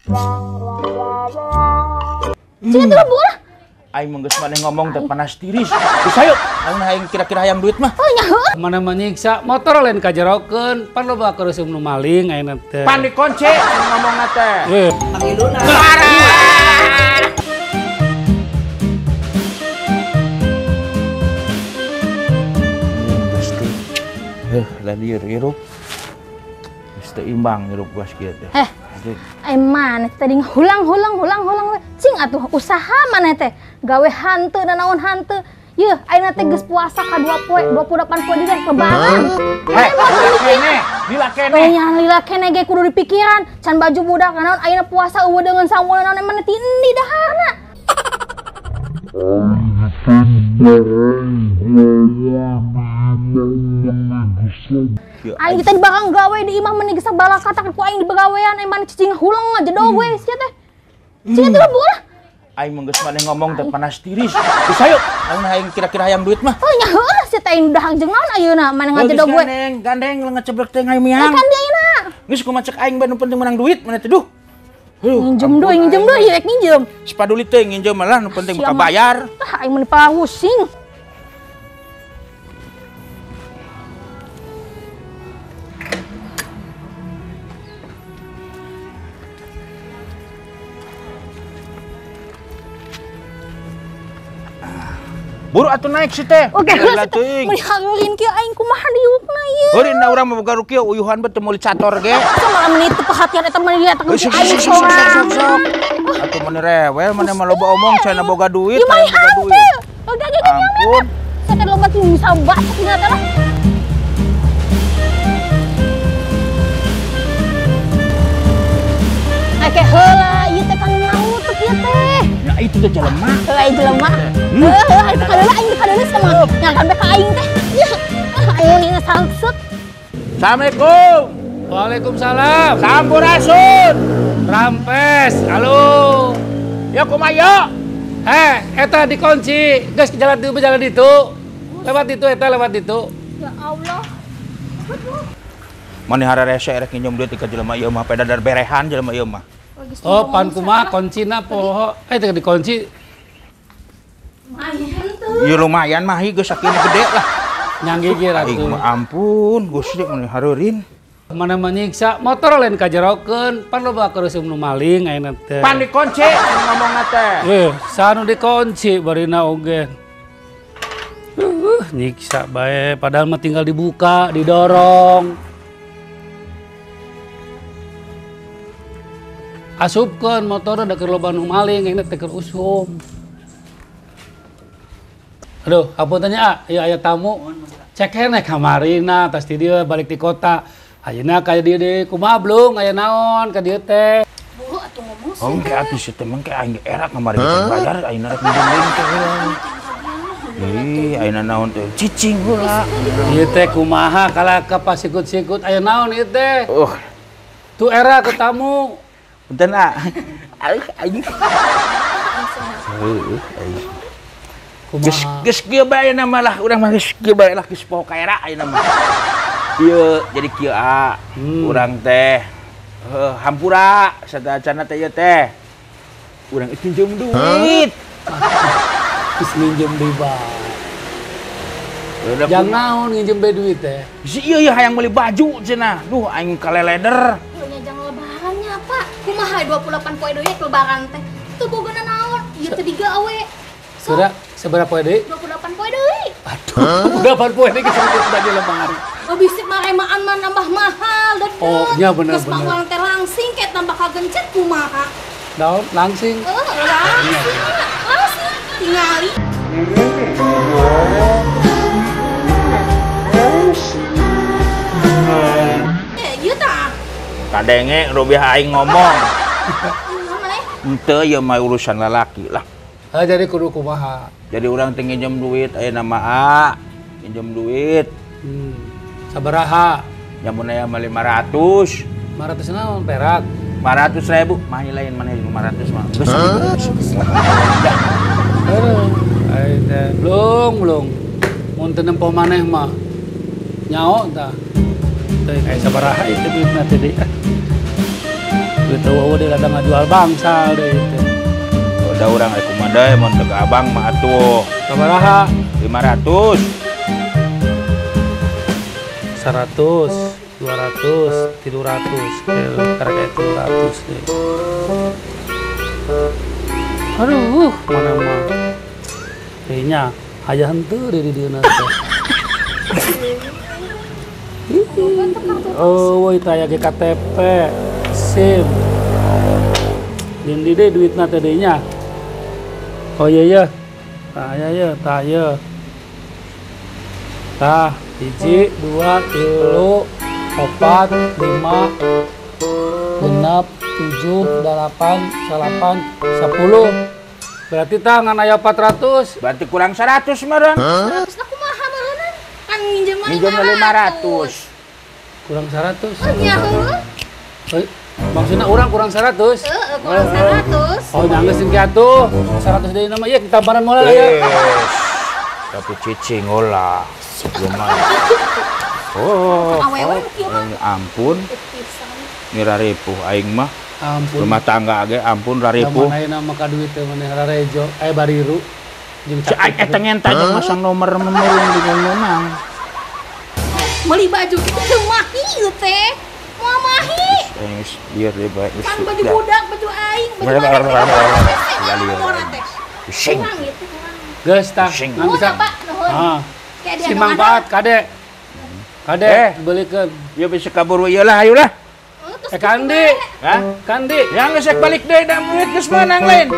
Cing atuh buah. Aing mah geus maneh ngomong teh panas tiris. Geus hayu, aing hayang kira-kira hayang duit mah. Oh nya heuh. Mana menyiksa motor lain kajerokeun, pan loba keur nu maling ayeuna teh. Pan dikunci ngomongna teh. Pangiluna. Heuh, lah lieur hirup. Geus teu imbang hirup geus kieu teh. Heh. Ai maneh tadi hulang-hulang hulang-hulang we. Cing atuh usaha maneh teh. Gawe hanteu nanaon hanteu. Yeuh, ayeuna teh geus puasa ka 2 poe, 28 poe deui lebaran. Heh, kene, lila kene. Nya lila kene ge kudu dipikiran. Can baju budak nanaon ayeuna puasa eueuh deungeun sangu nanaon maneh ti endi daharna. Aing kita dibarang gawe di imah meni geus balakatak ku aing dibegawean aing maneh cicing huleng ngajedog we sia teh. Cing atuh buah. Aing mah geus maneh ngomong teh panas tiris. Geus hayu, aing hayang kira-kira hayang duit mah. Oh nya heuh sia teh aing dahang jeung naon ayeuna maneh ngajedog we. Gandeng, gandeng ngeceblek teh ngaymiang. Kan dia ayeuna. Geus kumaha cek aing bae nu penting menang duit maneh teh duh. Nginjem deui, nginjem deui, rek nginjem. Sipaduli teh nginjem malah nu penting buka bayar. Tah aing mah dipangusing. Buru atuh naik si teh. Oke, teuing. Mun hangeurin kieu aing kumaha diukna ieu. Heurin da urang mah boga rukieu uyuhan bae teu meuli cator ge. Malah meuni teu perhatian eta mah dia teh aing sorangan. Atuh mun rewel maneh mah loba omong cenah boga duit, boga duit. Oke, oke, ampun. Saya loba teh bisa basok nya teh lah. Oke, heula ieu teh kan ngarutup ieu teh. Ya itu teh jelema. Heuh, aing jelema. Heuh, aing teh kadeula, aing teh kadeula sama nyakan bae ka aing teh. Aing nu salsek. Assalamualaikum. Waalaikumsalam. Sampurasun. Rampes. Halo. Ya kumaha yo? Eh, eta dikunci. Geus jalan ditu, jalan ditu. Lewat ditu eta lewat ditu. Ya Allah. Maneh hararese rek nginjem duit ka jelema ieu mah pedadar berehan jelema ieu mah. Oh, pan kumaha kuncina poho. Eh teh dikunci. Lumayan tuh. Ya lumayan mah geus sakieu gede lah. Nyangge ge ratu. Ampun, Gusti mun hareurin. Mana menyiksa motor lain kajerokeun, pan loba keur nu maling ayeuna teh. Pan dikunci ngomongna teh. Saha nu dikunci barina oge. Nyiksa bae padahal mah tinggal dibuka, didorong. Asupkeun motorna da keur loba nu maling ayeuna teh keur usum. Aduh, hapunten nya ah, ieu aya tamu. Cek keneh kamarina tas di dieu balik di kota. Ayeuna ka dieu deui kumaha blung aya naon ka dieu teh. Buru atuh ngomong sih. Oh, engke atuh si teh mah aing era kamari geus bayar ayeuna rek minjem deui teh. Ih, ayeuna naon teh cicing heula. Ieu teh kumaha kalah ka pasikut-sikut aya naon ieu teh? Tuh era ke tamu. Punten ah. Aing. Heuh, aing. Geus geus kieu bae ayeuna mah lah, urang mah geus kieu bae lah geus poho ka era ayeuna mah. Ieu jadi kieu ah. Urang teh hampura sateuacanna teh ieu teh. Urang minjem duit. Geus minjem deui bae. Jang naon nginjem bae duit teh? Si ieu ieu hayang meuli baju cenah. Duh aing kaleleder. Nya jang lebarannya, Pak. Kumaha 28 poe deui lebaran teh? Teu boga naon, ieu teh digawe. Sudah seberapa poe deui? 28 poe deui. Aduh, 28 poe deui geus baju lebaran. Oh bisi maremaan mah nambah mahal dedet. Oh, nya bener bener. Geus mah teh langsing ke tambah kagencet kumaha. Daun langsing. Heeh, langsing. Langsing tingali. Ieu tah. Kadenge rubiah aing ngomong. Henteu ieu mah urusan lalaki lah. Ah, jadi kudu kumaha. Jadi urang teh nginjem duit ayeuna mah a, nginjem duit. Sabaraha? Nya mun aya mah 500. 500 naon perak? 500.000. Mah lain maneh 500 mah. Geus. Aing teh blung blung. Mun teu nempo maneh mah nyao tah. Teh aya sabaraha ieu duitna teh deui. Duit eueuh deui ladang ngajual bangsal deui teh. Udah urang rek kumaha deui mun teu ka abang mah atuh. Sabaraha? 500. 100, 200, 300. Karek 300 deui. Aduh, mana mah. Kayaknya aya henteu di dieu teh. Oh, woi teh aya KTP, SIM. Dindi deui duitna teh deui nya. Oh iya iya. Tah iya iya, tah iya. Tah, 1, 2, 3, 4, 5, 6, 7, 8, 9, 10. Berarti tah ngan aya 400. Berarti kurang 100 meureun. 100 lah kumaha meureun? Kan nginjem 500. Kurang 100. Oh nya heuh. Maksudnya orang kurang 100. Heeh, kurang 100. Oh, nya geus kieu atuh. 100 deui nama ieu tabaran moal aya. Tapi cicing olah. Lumayan. Oh, ampun. Ini raripuh aing mah. Ampun. Rumah tangga ge ampun raripuh. Zaman ayeuna mah ka duit teh maneh rarejo, bariru. Jeung cek aing eta ngenta jeung masang nomor menurun di menang. Meuli baju kitu teu mahi ieu teh. Moal mahi. Geus biar deui bae. Kan baju budak, baju aing, baju mana teh. Pusing. Geus tah, bisa. Heeh. Si manfaat kade. Kade belikeun. Ya bisa kabur ieu lah ayo lah. Kandi. Hah? Kandi. Yang geus balik deui da murid geus meunang lain.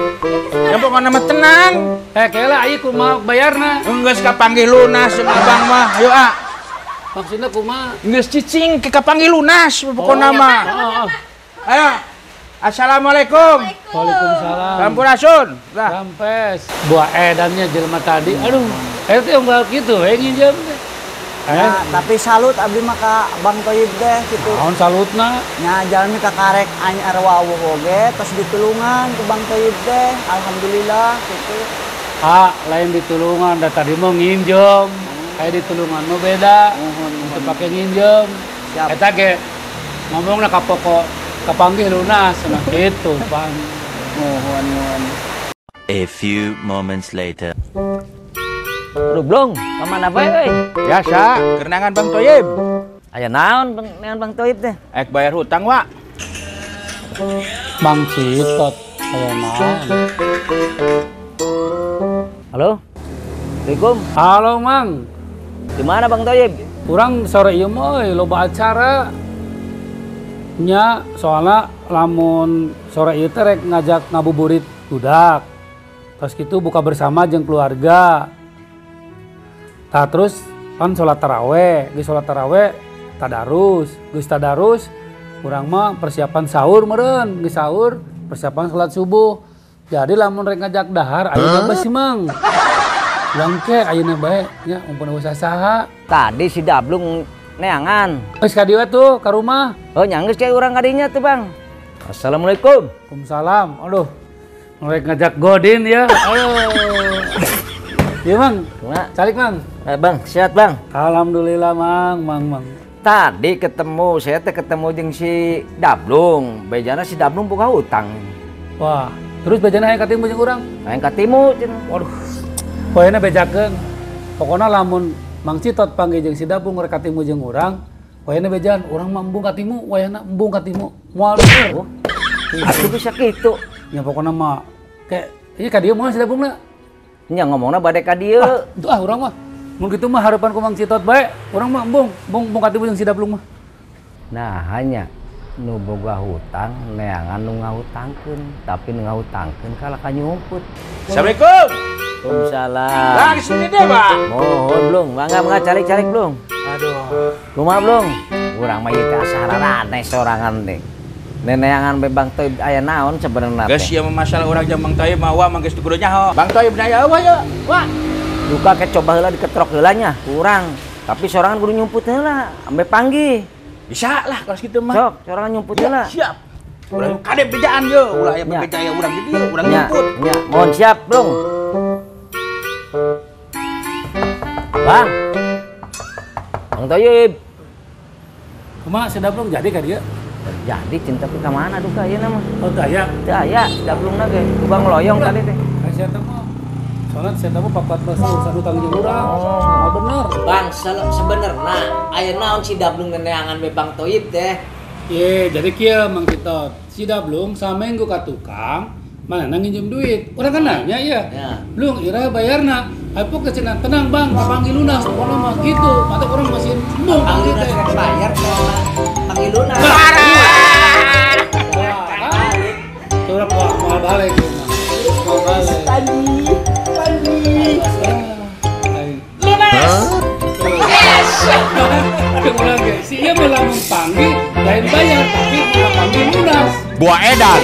Ya pokona mah tenang. Kela ieu kumaha bayarna? Geus kapanggih lunas jeung abang mah. Ayo ah. Maksudna kumaha? Geus cicing ke kapanggih lunas pokona mah. Ayo. Assalamualaikum. Waalaikumsalam. Sampurasun. Lah. Rampes. Buah edannya jelema tadi. Aduh, eta unggal kitu we nginjem teh. Nah, tapi salut abdi mah ka Bang Toyib teh kitu. Naon salutna? Nya jalmi ka karek anyar wawuh oge tos ditulungan ku Bang Toyib teh. Alhamdulillah kitu. Ah, lain ditulungan da tadi mah nginjem. Kayak ditulungan mah beda. Teu pake nginjem. Eta ge ngomongna ka pokok kapanggih lunas cenah kitu, Bang. Nuhun nuhun. A few moments later. Aduh, Blong, ka mana bae euy? Biasa, kerenangan Bang Toyib. Aya naon neangan Bang Toyib teh? Ek bayar hutang, Wak. Bang Citot, aya naon? Halo? Assalamualaikum. Halo, Mang. Di mana Bang Toyib? Urang sore ieu mah euy loba acara. Nya, soalna lamun sore ieu teh rek ngajak ngabuburit budak. Terus kitu buka bersama jeung keluarga. Tah terus kan sholat taraweh, geus sholat taraweh tadarus, geus tadarus urang mah persiapan sahur meureun, geus sahur persiapan sholat subuh. Jadi lamun rek ngajak dahar ayeuna bae si Mang. Langke ayeuna bae nya mumpun eueuh saha. Tadi si Dablung neangan. Geus ka dieu tuh ka rumah. Oh nya geus ka urang ka dinya tuh, Bang. Assalamualaikum. Waalaikumsalam. Aduh. Rek ngajak Godin ya. Aduh. Iya, Mang. Kumaha? Calik, Mang. Bang, sehat, Bang? Alhamdulillah, Mang, Mang, Mang. Tadi ketemu, saya teh ketemu jeung si Dablung. Bejana si Dablung boga hutang. Wah, terus bejana hayang katimu jeung urang? Hayang katimu cenah. Waduh. Poena bejakeun. Pokona lamun Mang Citot panggih jeung si Dablung rek katimu jeung urang, wayahna bejaan urang mah embung katimu, wayahna embung katimu. Moal bener. Oh. Atuh bisa kitu. Ya pokona mah kayak ieu ka dieu moal si Dablungna. Nya ngomongna bade ka dieu. Ah, itu ah urang mah. Mun kitu mah harapan ku Mang Citot bae, urang mah embung, embung katimu jeung si Dablung mah. Nah, hanya nu boga hutang neangan nu ngahutangkeun, tapi nu ngahutangkeun kalah ka nyumput. Assalamualaikum. Waalaikumsalam. Lah sini deh, Pak. Mohon Blung, mangga mangga calik-calik Blung. Aduh. Kumaha Blung? Urang mah ieu teh asa haraneh sorangan teh. Neneangan be Bang Toyib aya naon sebenarna teh. Geus ieu mah masalah urang jeung Bang Toyib mah wa mah geus kudu nyaho. Bang Toyib da ya eueuh ye. Wa. Duka ke coba heula diketrok heula nya, kurang. Tapi sorangan kudu nyumput heula, ambe panggih. Bisa lah kalau gitu mah. Sok, sorangan nyumput heula. Siap. Urang kade bejaan ye, ulah aya bebeja aya urang di dieu, urang nyumput. Nya, mohon siap, Blung. Bang. Bang Toyib. Kumaha si Dablung jadi ka dieu? Jadi cinta tapi ka mana duka ieu mah? Oh, teu aya. Teu aya, dablungna ge. Tukang loyong tadi teh. Ai sia mah. Soalnya saya tahu papat bahasa urusan utang jeung urang. Oh, bener. Bang, sebenerna aya naon si Dablung neangan be Bang Toyib teh? Ye, jadi kieu Mang Titot. Si Dablung samenggu ka tukang, mana nginjem duit. Urang kan nanya ya. Ya. Blung, ira bayarna. Ayo ke cenah tenang Bang, panggil lunas pokoknya mah gitu. Mata urang masih embung Panggil gitu. lunas rek bayar teh panggil lunas. Wah, urang moal balik ieu mah. Moal balik. Panji, Panji. Lunas. Yes. Urang ge si ieu mah lamun panggil lain bayar tapi mun panggil lunas. Buah edan.